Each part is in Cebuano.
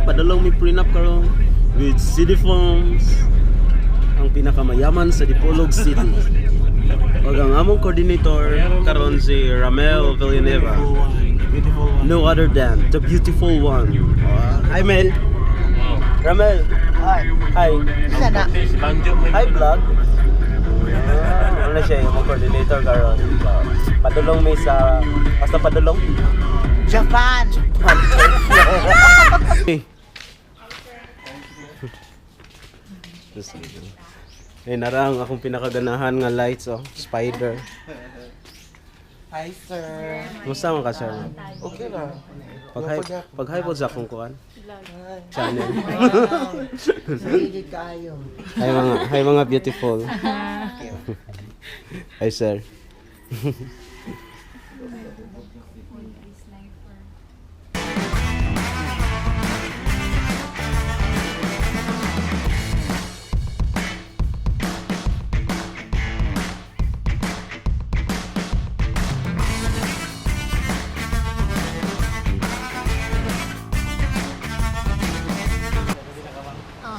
Padulong mi prenup karon with City Farms, ang pinakamayaman sa Dipolog City. Ug ang among coordinator karon si Ramel Villanueva. Beautiful one. No other than the beautiful one. Hi, Mel. Ramel. Hi. Hi. Isa na. Hi, vlog. Ah, ano siya yung coordinator karon. So, padulong mi sa basta padulong. Japan. Eh, narang akong pinakaganahan nga lights, oh, spider. Hi, sir. Kumusta man ka, sir? Okay ra. Pag-hi, pag-hi po sa akong kuan. Channel. Sige kayo. Hi mga beautiful. Hi, sir.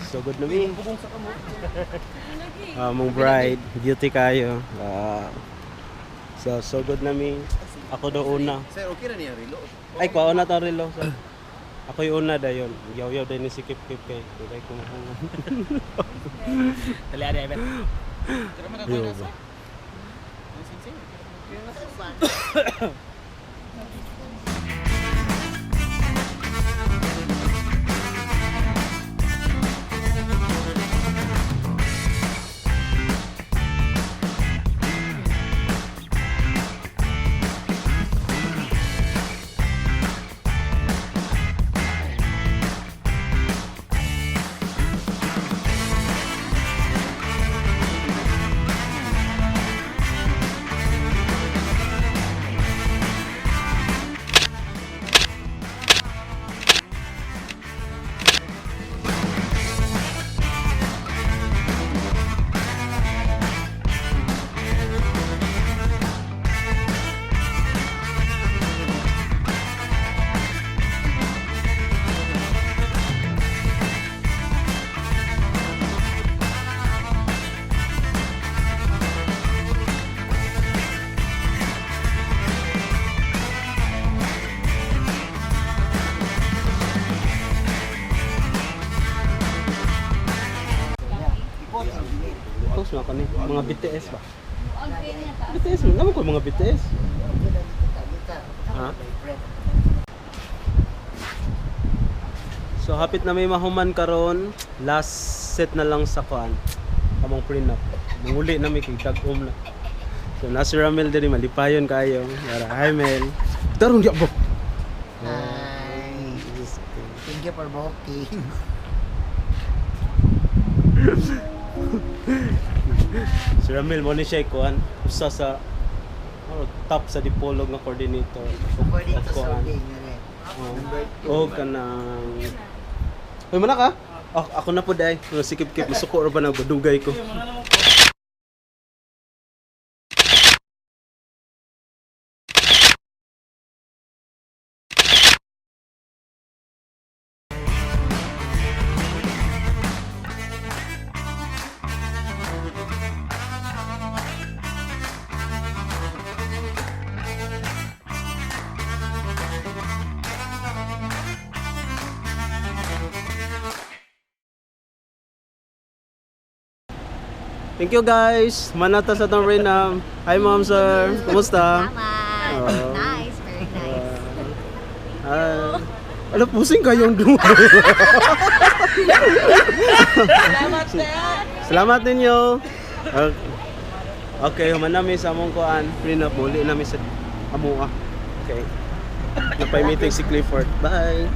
So good na mi. Mong bride, beauty kayo. So good na mi. Ako daw una. Sir, okay ra niya relo. Ay, kuha na to relo. Sir. Ako yung una dayon. Yaw-yaw din ni si Kip Kip kay. Kay kumuha. Dali ari, Ben. Yo ba? Post na kani mga BTS ba? BTS mo, naman ko mga BTS. Ha? So hapit na may mahuman karon, last set na lang sa kuan. Among prenup. Manguli na may kay tag-um na. So nasa Ramel diri malipayon kayo. Yara, hi Mel. Tarong di ba? Hi. Thank you for booking. Si Ramel mo ni siya kuan usa sa ano, top sa Dipolog nga coordinator. According Of to kuan. survey nyo rin. Number 2. O kanang. Uy, mana ka? Oh, ako na po dai. Sikip-kip masuko ra ba na dugay ko. Thank you guys. Manata sa tong Renam. Hi ma'am sir. Kumusta? Salamat. Oo. Nice, very nice. Ah, ano pusing kayong duwa. Salamat, sir. Salamat ninyo. Okay, human nami sa among kuan. Prenup muli nami sa amua. Okay. Napay meeting si Clifford. Bye.